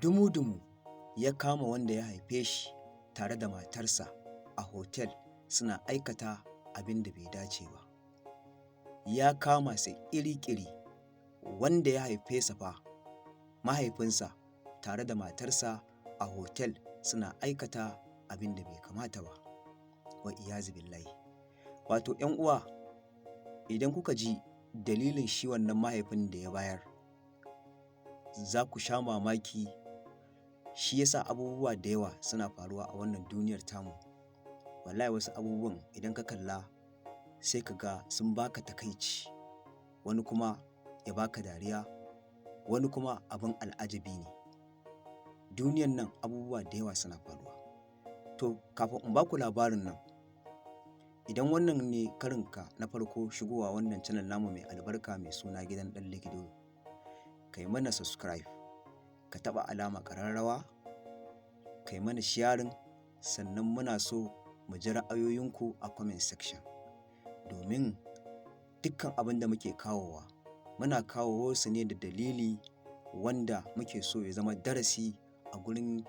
Dumu-dumu ya kama wanda ya haife shi tare da matarsa a hotel suna aikata abin da bai dace ba. Ya kama su ƙiri-ƙiri, wanda ya haife sa fa, mahaifinsa tare da matarsa a hotel suna aikata abin da bai kamata ba. Wa iyazu billahi. Wato ‘yan uwa, idan kuka ji dalilin shi wannan mahaifin da ya bayar, za ku sha mamaki. Shi ya sa abubuwa da yawa suna faruwa a wannan duniyar tamu. Wallahi wasu abubuwan idan ka kalla sai ka ga sun baka takaici, wani kuma ya baka dariya, wani kuma abin al'ajabi ne. Duniyan nan abubuwa da yawa suna faruwa. To, kafin in baku labarin nan, idan wannan ne karinka na farko shigowa wannan channel namu mai albarka mai suna Gidan Ɗan Ligido, kai mana subscribe, ka taɓa alama ƙararrawa, kai mana sharing, sannan muna so mu ji ra'ayoyinku a comment section. Domin dukkan abin da muke kawowa, muna kawo su ne da dalili wanda muke so ya zama darasi a gurin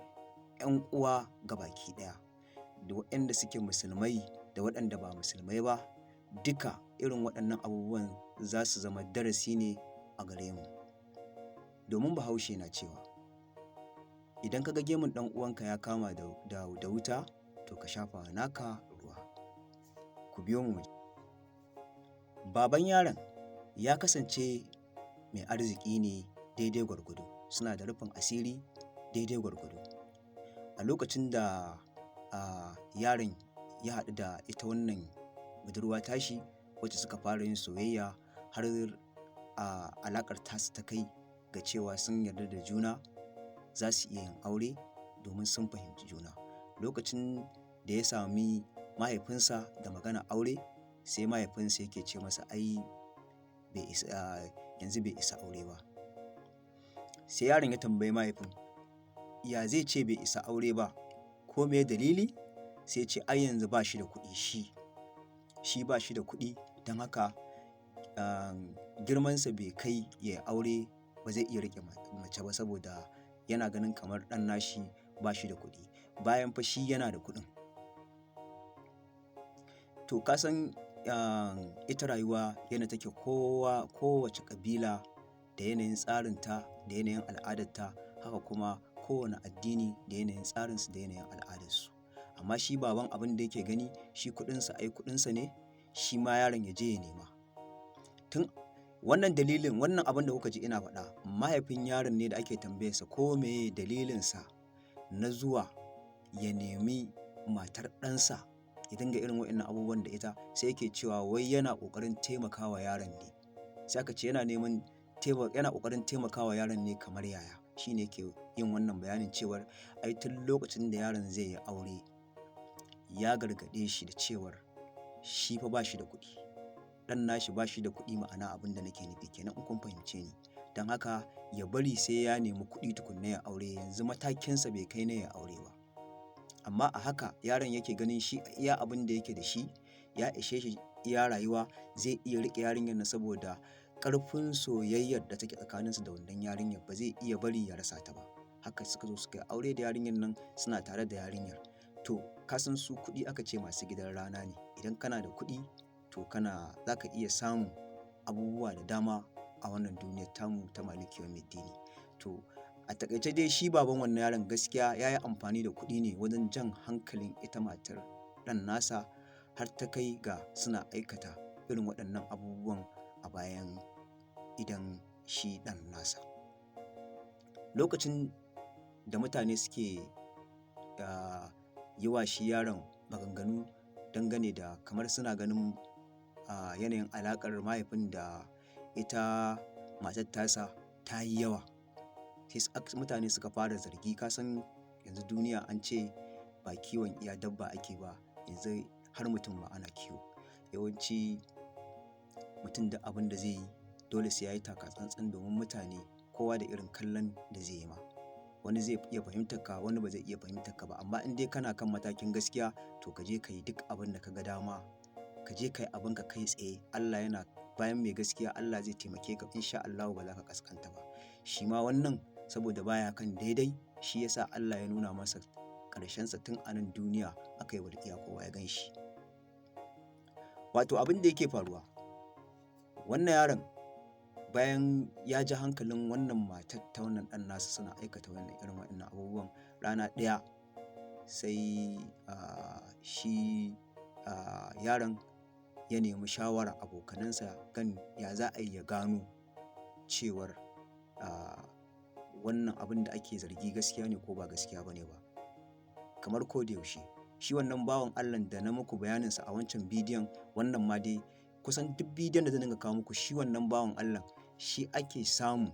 'yan uwa gabaki ɗaya, da waɗanda suke musulmai da waɗanda ba musulmai ba, duka irin waɗannan abubuwan za su zama darasi ne a gare mu. Domin Bahaushe na cewa, idan ka ga gemun ɗan uwanka ya kama da wuta, to ka shafa naka ruwa. Ku biyo mu. Baban yaron ya kasance mai arziki ne daidai gwargwado, suna da rufin asiri daidai gwargwado. A lokacin da yaron ya haɗu da ita wannan budurwa tashi wacce suka fara yin soyayya har alaƙar tasu ta kai ga cewa sun yarda da juna, za su iya yin aure domin sun fahimci juna. Lokacin da ya sami mahaifinsa da maganar aure, sai mahaifinsa yake ce masa ai bai isa, yanzu bai isa aure ba. Sai yaron ya tambayi mahaifin, ya zai ce bai isa aure ba, ko me dalili? Sai ya ce ai yanzu ba shi da kuɗi, shi ba shi da kuɗi, don haka girmansa bai kai ya yi aure ba, zai iya riƙe mace ba, saboda yana ganin kamar ɗan nashi ba shi da kuɗi, bayan fa shi yana da kuɗin. To, ka san ita rayuwa yadda take, kowa, kowace ƙabila da yanayin tsarinta da yanayin al'adarta, haka kuma kowane addini da yanayin tsarinsu da yanayin al'adarsu. Amma shi baban abin da yake gani, shi kuɗinsa ai kuɗinsa ne, shi ma yaron ya je ya nema. Tun wannan dalilin, wannan abin da kuka ji ina faɗa, mahaifin yaron ne da ake tambayarsa ko meye dalilinsa na zuwa ya nemi matar ɗansa ya dinga irin waɗannan abubuwan da ita, sai yake cewa wai yana ƙoƙarin taimakawa yaron ne. Sai aka ce yana neman yana ƙoƙarin taimakawa yaron ne kamar yaya? Shi ne yake yin wannan bayanin cewar ai tun lokacin da yaron zai yi aure ya gargaɗe shi da cewar shi fa ba shi da kuɗi. Ɗan nashi ba shi da kuɗi, ma'ana abin da nake nufi kenan in kun fahimce ni. Don haka ya bari sai ya nemi kuɗi tukunna ya aure, yanzu matakinsa bai kai na ya aure ba. Amma a haka yaron yake ganin shi iya abin da yake da shi ya ishe shi iya rayuwa, zai iya riƙe yarinyar nan saboda ƙarfin soyayyar da take tsakaninsu da wannan yarinyar, ba zai iya bari ya rasa ta ba. Haka suka zo suka yi aure da yarinyar nan, suna tare da yarinyar. To, ka san su kuɗi aka ce masu gidan rana ne. Idan kana da kuɗi, to kana za ka iya samun abubuwa da dama a wannan duniyar tamu ta maliki yaumiddini. To, a taƙaice dai shi baban wannan yaron gaskiya ya yi amfani da kuɗi ne wajen jan hankalin ita matar ɗan nasa har ta kai ga suna aikata irin waɗannan abubuwan a bayan idon shi ɗan nasa. Lokacin da mutane suke yi wa shi yaron maganganu dangane da kamar suna ganin yanayin alaƙar mahaifin da ita matar tasa ta yi yawa, sai mutane suka fara zargi. Ka san yanzu duniya an ce ba kiwon iya dabba ake ba, yanzu har mutum ma ana kiwo. Yawanci mutum da abin da zai yi dole sai ya yi taka tsantsan, domin mutane kowa da irin kallon da zai yi ma. Wani zai iya fahimtar ka, wani ba zai iya fahimtar ka ba. Amma in dai kana kan matakin gaskiya, to ka je ka yi duk abin da ka ga dama, ka je ka yi abin ka kai tsaye. Allah yana bayan mai gaskiya, Allah zai taimake ka, insha Allahu ba za ka kaskanta ba. Shi ma wannan saboda baya kan daidai. Shi ya sa Allah ya nuna masa ƙarshensa tun a nan duniya, aka yi walƙiya kowa ya gan shi. Wato abin da yake faruwa, wannan yaron bayan ya ji hankalin wannan matar ta wannan ɗan nasa suna aikata wannan irin waɗannan abubuwan, rana ɗaya sai shi yaron ya nemi shawara abokanansa kan ya za a yi ya gano cewar wannan abin da ake zargi gaskiya ne ko ba gaskiya ba ne ba. Kamar ko da yaushe, shi wannan bawan Allahn da na muku bayaninsa a wancan bidiyon, wannan ma dai kusan duk bidiyon da zan dinga kawo muku, shi wannan bawan Allahn shi ake samu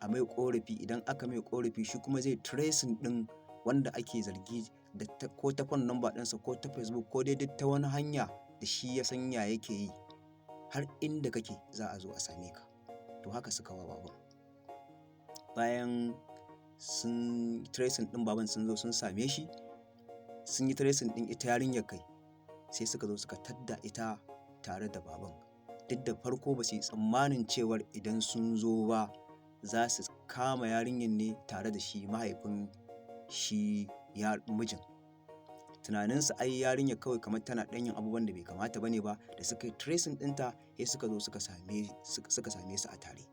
a mai ƙorafi. Idan aka mai ƙorafi, shi kuma zai tracing ɗin wanda ake zargi da ta, ko ta phone number ɗinsa ko ta Facebook ko dai duk ta wani hanya da shi ya san ya yake yi, har inda kake za a zo a same ka. To haka suka wa baban. Bayan sun tracing ɗin baban, sun zo sun same shi, sun yi tracing ɗin ita yarinyar kai, sai suka zo suka tadda ita tare da baban. Duk da farko ba su yi tsammanin cewar idan sun zo ba za su kama yarinyar ne tare da shi mahaifin shi ya mijin. Tunaninsu ai yarinyar kawai kamar tana ɗan yin abubuwan da bai kamata ba ne ba. Da suka yi tracing ɗinta, sai suka zo suka same su a tare.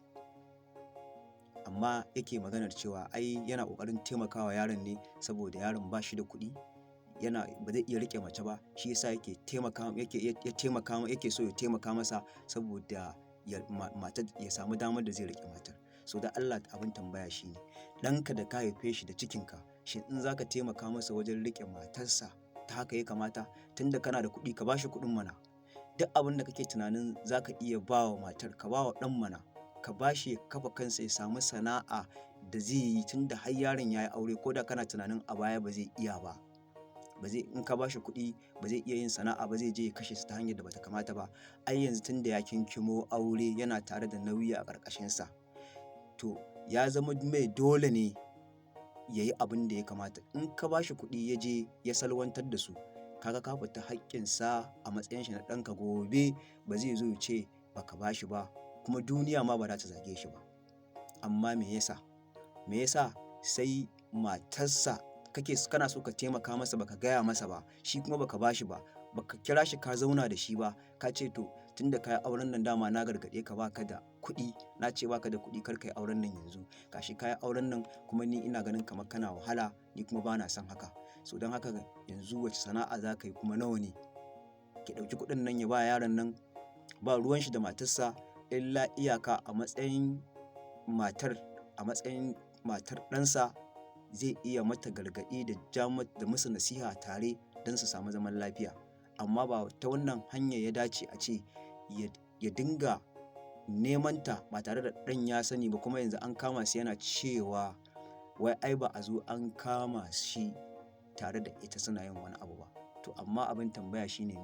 Amma yake maganar cewa ai yana ƙoƙarin taimakawa yaron ne saboda yaron ba shi da kuɗi, yana ba zai iya riƙe mace ba, shi yasa yake taimaka yake ya taimaka yake so ya taimaka masa saboda ya matar ya samu damar da zai riƙe matar. So da Allah, abin tambaya shine, ɗanka da ka haife shi da cikinka, shin in za ka taimaka masa wajen riƙe matarsa, ta haka ya kamata? Tunda kana da kuɗi, ka ba shi kuɗin mana. Duk abin da kake tunanin za ka iya ba wa matar, ka ba wa ɗan mana. Ka ba shi ya kafa kansa, ya samu sana'a da zai yi, tunda har yaron ya yi aure. Ko da kana tunanin a baya ba zai iya ba, ba zai, in ka ba shi kuɗi ba zai iya yin sana'a ba, zai je ya kashe su ta hanyar da bata kamata ba. Ai yanzu tunda ya kinkimo aure, yana tare da nauyi a ƙarƙashinsa, to ya zama mai dole ne ya yi abin da ya kamata. In ka ba shi kuɗi ya je ya salwantar da su, kaga ka fita haƙƙinsa a matsayin shi na ɗanka. Gobe ba zai zo ya ce baka ba shi ba, kuma duniya ma ba za ta zage shi ba. Amma me yasa sai matarsa kake kana so ka taimaka masa, baka gaya masa ba, shi kuma baka ba shi ba, baka kira shi ka zauna da shi ba, ka ce to tunda ka yi auren nan, dama na gargaɗe ka, baka da kuɗi, na ce baka da kuɗi, kar ka yi auren nan. Yanzu gashi ka yi auren nan, kuma ni ina ganin kamar kana wahala, ni kuma bana son haka. So don haka yanzu wace sana'a za ka yi, kuma nawa ne? Ki ɗauki kuɗin nan ya ba yaron nan, ba ruwan shi da matarsa, illa iyaka a matsayin matar ɗansa zai iya mata gargaɗi da ja da musu nasiha tare don su samu zaman lafiya. Amma ba ta wannan hanyar ya dace a ce ya dinga neman ta ba tare da ɗan ya sani ba. Kuma yanzu an kama su, yana cewa wai ai ba a zo an kama shi tare da ita suna yin wani abu ba. To amma abin tambaya shine,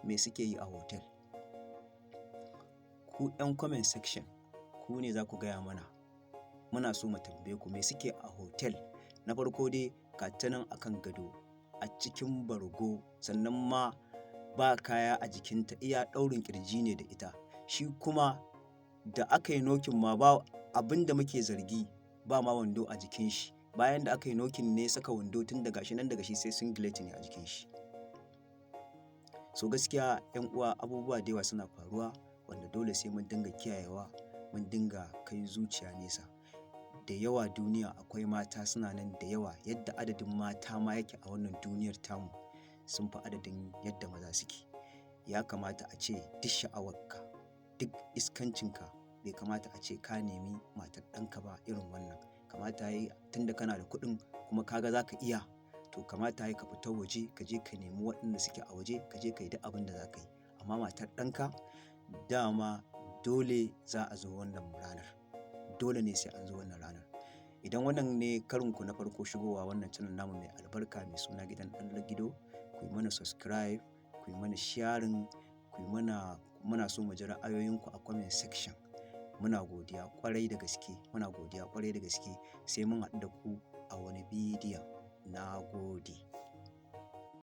me suke yi a hotel? Ku 'yan comment section, ku ne za ku gaya mana. Muna so mu tambaye ku, me suke a hotel? Na farko dai ga ta nan a kan gado a cikin bargo, sannan ma ba kaya a jikinta, iya ɗaurin ƙirji ne da ita. Shi kuma da aka yi knocking ma, ba abin da muke zargi, ba ma wando a jikin shi. Bayan da aka yi knocking ne saka wando, tun daga shi nan, daga shi sai singlet ne a jikin shi. So gaskiya 'yan uwa, abubuwa da yawa suna faruwa wanda dole sai mun dinga kiyayewa, mun dinga kai zuciya nesa. Da yawa duniya akwai mata suna nan da yawa. Yadda adadin mata ma yake a wannan duniyar tamu sun fi adadin yadda maza suke. Ya kamata a ce duk sha'awarka, duk iskancinka, bai kamata a ce ka nemi matar ɗanka ba irin wannan. Kamata yayi tunda kana da kuɗin kuma ka ga za ka iya, to kamata yayi ka fita waje, ka je ka nemi waɗanda suke a waje, ka je ka yi duk abin da za ka yi. Amma matar ɗanka, dama dole za a zo wannan ranar. Dole ne sai an zo wannan ranar. Idan wannan ne karinku na farko shigowa wannan channel namu mai albarka mai suna Gidan Ɗan Gido, ku yi mana subscribe, ku yi mana sharing, ku yi mana, muna so mu ji ra'ayoyinku a comment section. Muna godiya ƙwarai da gaske, muna godiya ƙwarai da gaske. Sai mun haɗu da ku a wani bidiyon. Na gode.